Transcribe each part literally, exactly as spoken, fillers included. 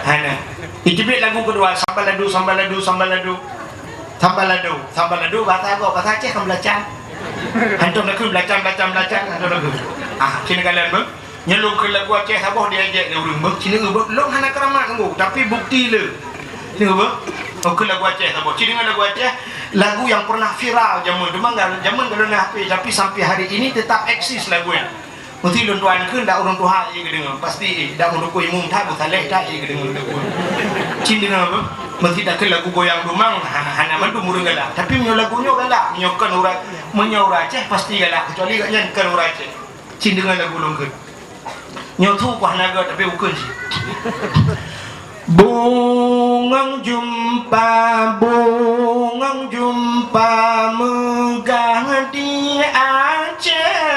Hana. Iteubiet lagu keudua, Sambaladu, Sambaladu, Sambaladu. Sambaladu, Sambaladu, bahasa Agam, bahasa Aceh kan belacan. Hantom lagu belacan, belacan, belacan, hantom lagu. Ah, sini kalian, bang. Nyoe lôn kheun lagu Aceh saboh diejek lé ureueng beuh. Ci neueu beuh, lôn hana keuramat nunggu, tapi bukti le. Ci neueu beuh, lôn kheun lagu Aceh saboh. Ci deungoe lagu Aceh, lagu nyang pernah viral jameun. Cuma enggak jameun kalau na H P, tapi sampai hari ini tetap eksis lagu nyan. Mesti lôn tuan kheun dak ureueng tuha ie geudeungoe. Pasti ie, dak meudukui imum that, Abu Saleh that ie geudeungoe. Ci deungoe beuh, mesti dak kheun lagu goyang dumang, ha, hana mandum ureueng galak. Tapi meunyoe lagu nyoe galak, meunyoe kon ureueng, meunyoe ureueng Aceh pasti galak, kecuali gobnyan kon ureueng Aceh. Ci deungoe lagu lôn kheun. Nyoe su kuah naga tapi ukeuen cit. Bungong jumpa, bungong jumpa meugah di Aceh.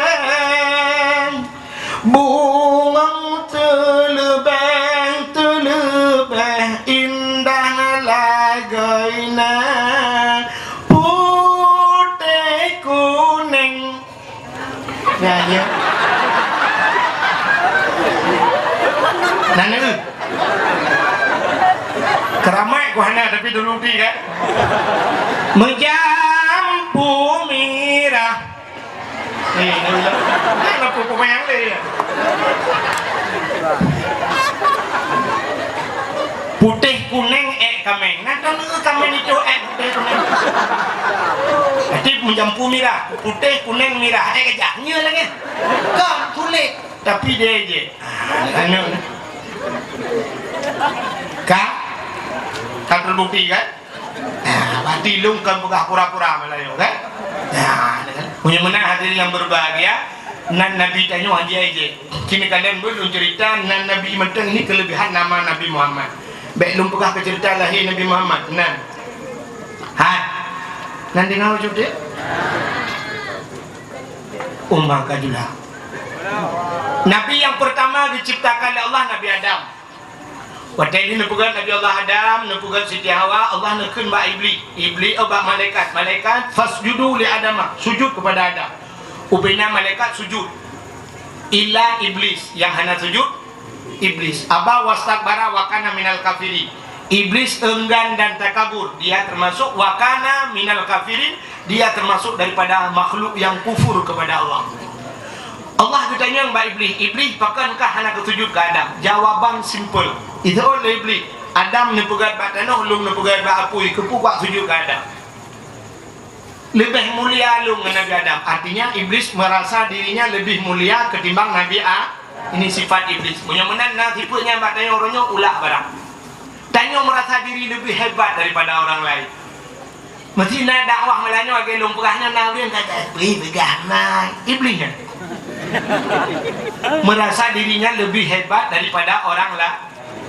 Bungong teuleubeh, teuleubeh indah lagoina. Putéh kuneng. Nyan ya. Nyan ya. Keuramat ku hana tapi dulu ti kan. Meujampu mirah. Eh, ni ulang. Kan apa pemain le ya? Putéh kuneng ék kaméng. Nah, kan kameng itu ék putéh kuneng. Jadi meujampu mirah, putéh kuneng mirah ék gajah. Nyoe lagèe. Kan sulit, tapi dia je. Ah, anu. Ka? Ka terbukti kan? Ah, berarti lôn kan peugah pura-pura Melayu kan? Ah, kan? Punya menang hadirin yang berbahagia, nan Nabi tanyoe hadiah je. Kini kalian boleh cerita nan Nabi manteng ini kelebihan nama Nabi Muhammad. Bèk lôn peugah keu cerita lahé Nabi Muhammad. Nan. Hai. Nan deungö cuti? Umma kajula. Nabi yang pertama diciptakan oleh Allah Nabi Adam. Watèe neupeugöt Nabi Allah Adam, neupeugöt Siti Hawa, Allah neukheun bak Iblih. Iblih, oh, bak malaikat. Malaikat, fasjudu li Adama. Sujud kepada Adam. Ubena malaikat sujud. Illa Iblis, yang hana sujud, Iblis. Aba wastakbara wa kana minal kafirin. Iblis enggan dan takabur. Dia termasuk wa kana minal kafirin. Dia termasuk daripada makhluk yang kufur kepada Allah. Allah geutanyong bak Iblih, "Iblih, pakon kah hana keusujud keu Adam?" Jawaban simple. Ijaweueb lé Iblih, "Adam neupeugöt bak tanoh, lôn neupeugöt bak apui, keupeue kuat sujud keu Adam?" Leubeh mulia lôn ngon Nabi Adam. Artinya, Iblis merasa dirinya lebih mulia ketimbang Nabi A-, ini sifat Iblis. Meunyoe meunan na sifat nyan bak tanyoe uroe nyoe, ulak barang. Tanyoe merasa diri lebih hebat daripada orang lain. Meusti na dakwah meulanyoe lagèe lôn peugah nyoe, na ureueng kata, "Pih peugah na." Iblis nyan. Merasa dirinya lebih hebat daripada orang lain.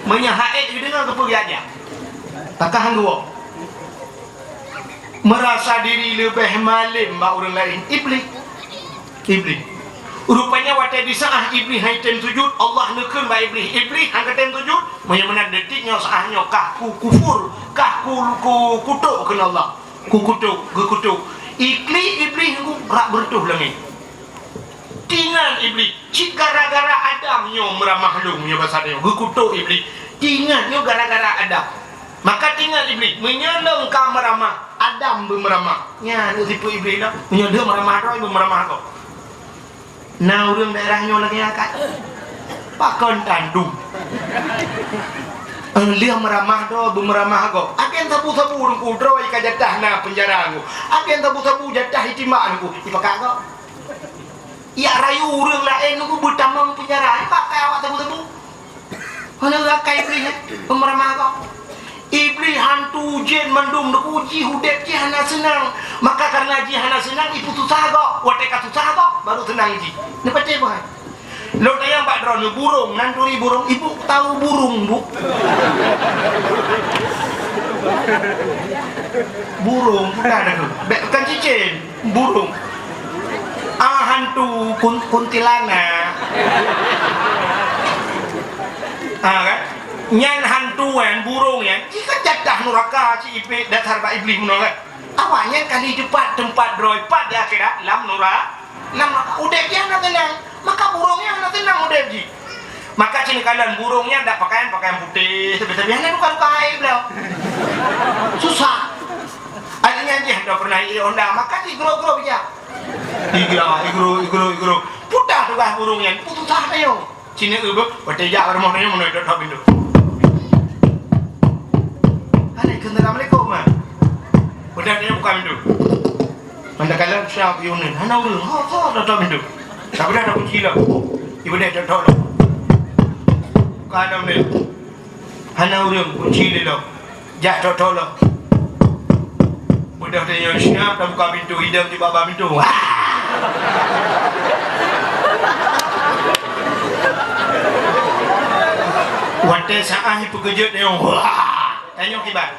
Meunyoe hana geudeungoe keupeue geujak. Takah hana geuwoe. Merasa diri leubeh malem bak ureueng laén. Iblih. Iblih. Rupanya watèe di saat Iblih han tem sujud, Allah neukheun bak Iblih, "Iblih, han ka tem sujud?" Meunyoe meunan detik nyoe saat nyoe kah ku kufur, kah ku, ku kutok keu Allah. Ku kutok, geukutok. Iklik Iblih ngon rak beureutoh langèt. Tingat Iblih, cit gara-gara Adam nyoe meuramah lôn, nyoe basa nyoe, geukutok Iblih. Tingat nyoe gara-gara Adam. Maka tingat Iblih, meunyoe lôn ka meuramah, Adam beumeuramah. Nyan, nyoe sifeuet Iblih nyoe. Meunyoe lheueh meuramah droe, beumeuramah gob. Na ureueng daerah nyoe lagèe nyan kan? Pakon tantu. Lheueh meuramah droe, beumeuramah gob. Agen sabu-sabu Teungku, droe ka jatah na peunjara Teungku. Agen sabu-sabu jatah itimbak Teungku, ipakat gob. Ijak rayu ureueng laén nunggu beutamong peunjara, eh, pakai awak tebu-tebu. Hana rakai Iblih, eh, peumeurama kau. Iblih hantu jén mandum neuku jih udép jih hana seunang. Maka karena jih hana seunang, ipeususah gob. Watèe ka susah gob, baru seunang jih. Neupatéh boh hai. Lôn tanyong bak droeneuh, burông, nan turi burông, ibu tahu burung, Bu? Burông, bukan aku. Bèk, bukan cicém. Burung. Ah, hantu kun-, kuntilanak. Ah, kan? Nyan hantu kan, burung nyan. Jih kan jatah nuraka, ci ipek dasar bak Iblih meunoe kan. Awak nyan kali teupat teumpat droe pat di akhirat lam nura-, lam nuraka. Udép jih hana seunang. Maka burung nyan hana seunang udép jih. Maka ci neukalon burung nyan dak pakaian, pakaian putéh. Eh, tapi, tapi hana duka-duka hai beliau. Susah. Akhirnya dia dah pernah iya Honda, maka di gro-gro bijak. Iya, igro, igro, igro. Putar tugas burung nyan, putus asa nyoe. Sini eu beuh, watèe jak rumoh nyoe meunoe dok-dok pintoe. Assalamualaikum, ma. Udah dia buka pintoe. Mantakalon siap yunin, hana ureueng. Ho, ho, dok-dok pintoe. Tapi dah ada kunci lah. Ibu dia dok-dok lah. Buka dalam dia. Hana ureueng, kunci lé lom. Jak tok-tok lom. Beudôh tanyoe siap tabuka pintoe, idong di baba pintoe. Wah! Watèe saát jipeukeujot tanyoe, wah! Tanyoe kiban.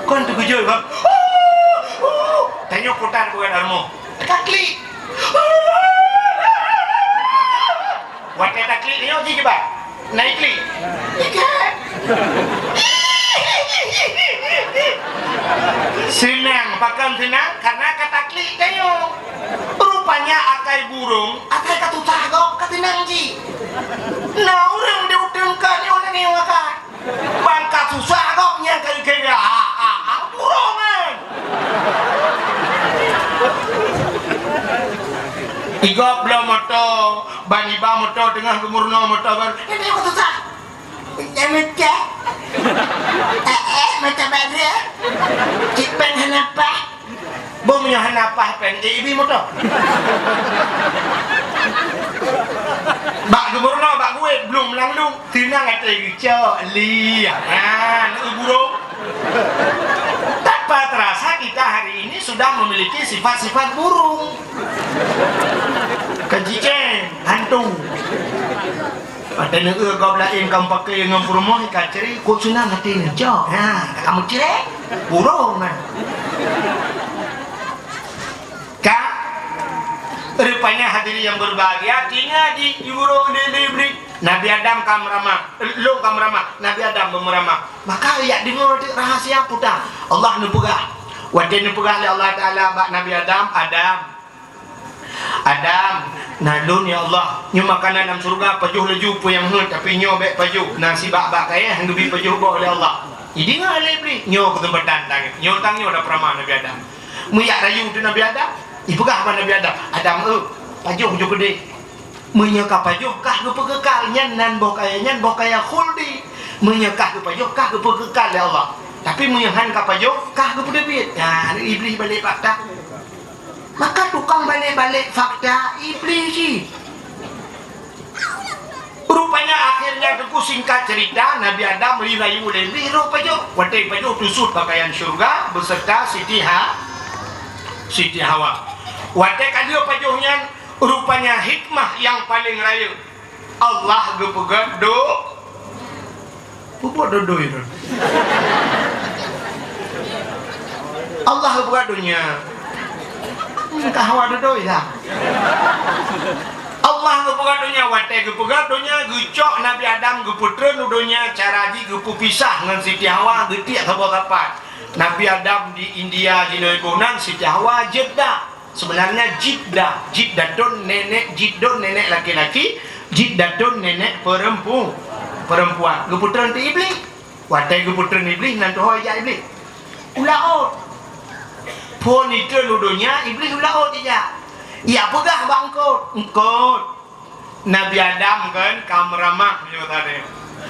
Kon teukeujot, kan? Tanyoe kota bukan armo. Teuka klik. Watèe taklik nyoe ji kiban? Na iklik? Iklik. Seunang, pakon seunang? Karena ka taklik tanyoe. Rupanya akai burung, akai ka tutah gob, ka seunang ji. Na ureueng di uteuen ka nyoe na nyoe akai. Ban ka susah gobnyan ka ikira, ha, ha, ha, burung kan. Igob bloe moto, ban iba moto teungoh geumeurunoe moto baru. Ini aku susah. Ini cek. Eh, eh, moto baru. Cik Peng hana paih. Boh meunyoe hana paih pèng, eh, ibi moto. Bak gubernur, bak guet, belum meulanglueng, seunang até geucok, liang. Ha, neu burung. Tanpa terasa kita hari ini sudah memiliki sifat-sifat burung. Kejiceng, hantu. Watèe neueu gob laén ka meupaké ngon peurumoh, ka cre, kok seunang até neucok. Ha, ka meucre, burung kan. Ka, rupanya hadirin yang berbahagia, tinggai di, di burung di, di, di. Nabi Adam ka meuramah, lôn ka meuramah, Nabi Adam beumeuramah. Maka jak deungoe teuk rahasia puta. Allah neupeugah. Watèe neupeugah lé Allah Taala bak Nabi Adam, Adam, Adam, na lôn ya Allah. Nyoe makanan lam syeuruga, pajoh laju peue nyang heuet, tapi nyoe bèk pajoh. Na sibak bak kayèe han geubi pajoh gob lé Allah. Jideungoe lé Iblih, nyoe keuseumpatan tanyoe. Nyoe tanyoe dah peuramah Nabi Adam. Meujak rayu teuk Nabi Adam, jipeugah bak Nabi Adam, "Adam, eu, pajoh ju keudeh." Meunyoe ka pajoh, kah geupeukeukal, nyan nan boh kayèe nyan, boh kayèe khuldi. Meunyoe kah geupajoh, kah geupeukekal lé Allah. Tapi meunyoe han ka pajoh, kah geupeuteubit. Nah, Iblih balek fakta. Maka tukang balek-balek fakta, Iblih jih. Rupanya akhirnya, Teungku, singkat cerita, Nabi Adam jirayu lé Iblih rôh pajoh. Watèe pajoh, teusut pakaian syeuruga beserta Siti Ha-, Siti Hawa. Watèe ka lheueh pajoh nyan, rupanya hikmah nyang paleng rayeuk. Allah geupeugah do-, peubuet dodoi tu. Allah geupeugah donya. Hmm, ka hawa dodoi dah. Allah geupeugah donya, watèe geupeugah donya, geucok Nabi Adam geupeutreun u donya, cara jih geupeupisah ngon Siti Hawa, geutiek saboh sapat. Nabi Adam di India jinoe boh nan, Siti Hawa Jeddah. Sebenarnya Jiddah, Jiddatun nenek, Jiddun nenek laki-laki, Jiddatun nenek perempu-, perempuan. Geupeutreun di Iblih. Watèe geupeutreun Iblih, nan tuho jak Iblih. U laôt. Phôn jitreun u donya, Iblih u laôt jijak. Jak peugah bak eungkôt, "Eungkôt, Nabi Adam kan ka meuramah nyoe tadi.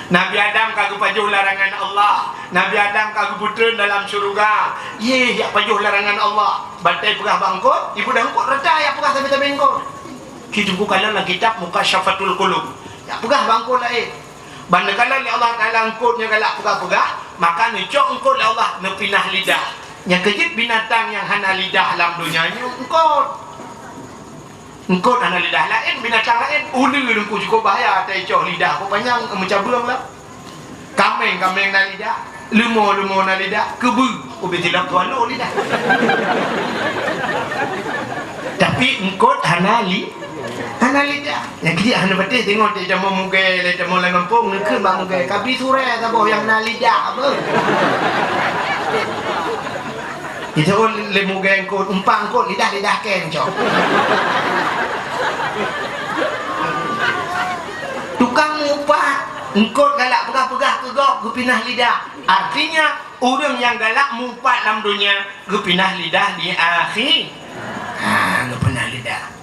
Nabi Adam ka geupajoh larangan Allah. Nabi Adam ka geupeutreun dalam syeuruga. Yeh, jak pajoh larangan Allah." Batèe peugah bak eungkôt, ibu dah eungkôt rata jak peugah sabe-sabe eungkôt. Ci Teungku kalon lam kitab Mukasyafatul Qulub. Jak peugah bak eungkôt laén. Ban neukalon lé Allah Taala eungkôt nyoe galak peugah-peugah, maka neucok eungkôt lé Allah neupinah lidah. Nyang keujeuet binatang nyang hana lidah lam donya nyoe eungkôt. Eungkôt hana lidah, laén binatang laén, uleue Teungku, cukôp bahaya, teucok lidah, kok panyang meucabeueng lah. Kaméng, kaméng na lidah, leumo, leumo na lidah, keubeue, ubé tilap tuan lo lidah. Tapi eungkôt hana li-, hana lidah. Nyang keujiak hana patéh, teungoh teujamoe mugée, lé jamoe lam gampông, neukheun bak mugée, "Kabi surée saboh nyang na lidah apa?" Itu lé mugée eungkôt, umpat eungkôt lidah-lidah kén, cok. Tukang mupat. Eungkôt galak peugah-peugah keu gob, geupinah lidah. Artinya, ureuëng nyang galak mupat lam donya, geupinah lidah di akhi-, ha, geupinah lidah.